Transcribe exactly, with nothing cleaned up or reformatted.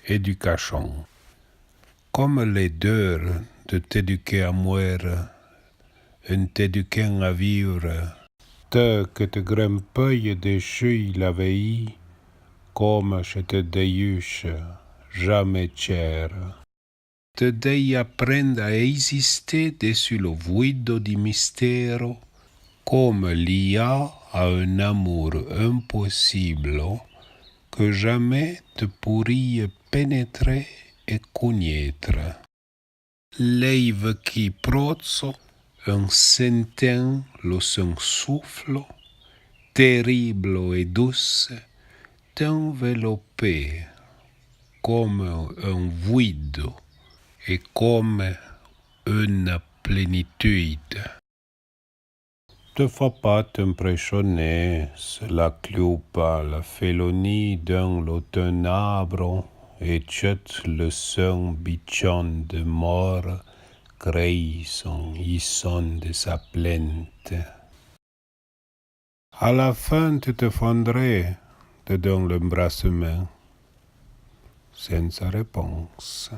Éducachon. Comme l'é deur de t'éduquer à mouére, en t'éduquèn à vivre. Te que te grimpeuille déchu la vèi, comme che te déhuche jamé tchère. Te dèi aprendre à ésister déchu lo vouido di mistéro, comme l'ià a un amour impossiblo que jamé te pourrie pénétré é cognétre. L'èive qui protso, en sentèn lo sen souflo, terriblo é douce, t'enveloppe comme un vouido é comme una plénitude. Te fa pa t'impreschoné se la cloupa, la félonie d'un lo tenabro é tcheut le sen bichon de mor creisson i son de sa plente. A la fin te te fondré dedin l'embrassemen sensa réponse.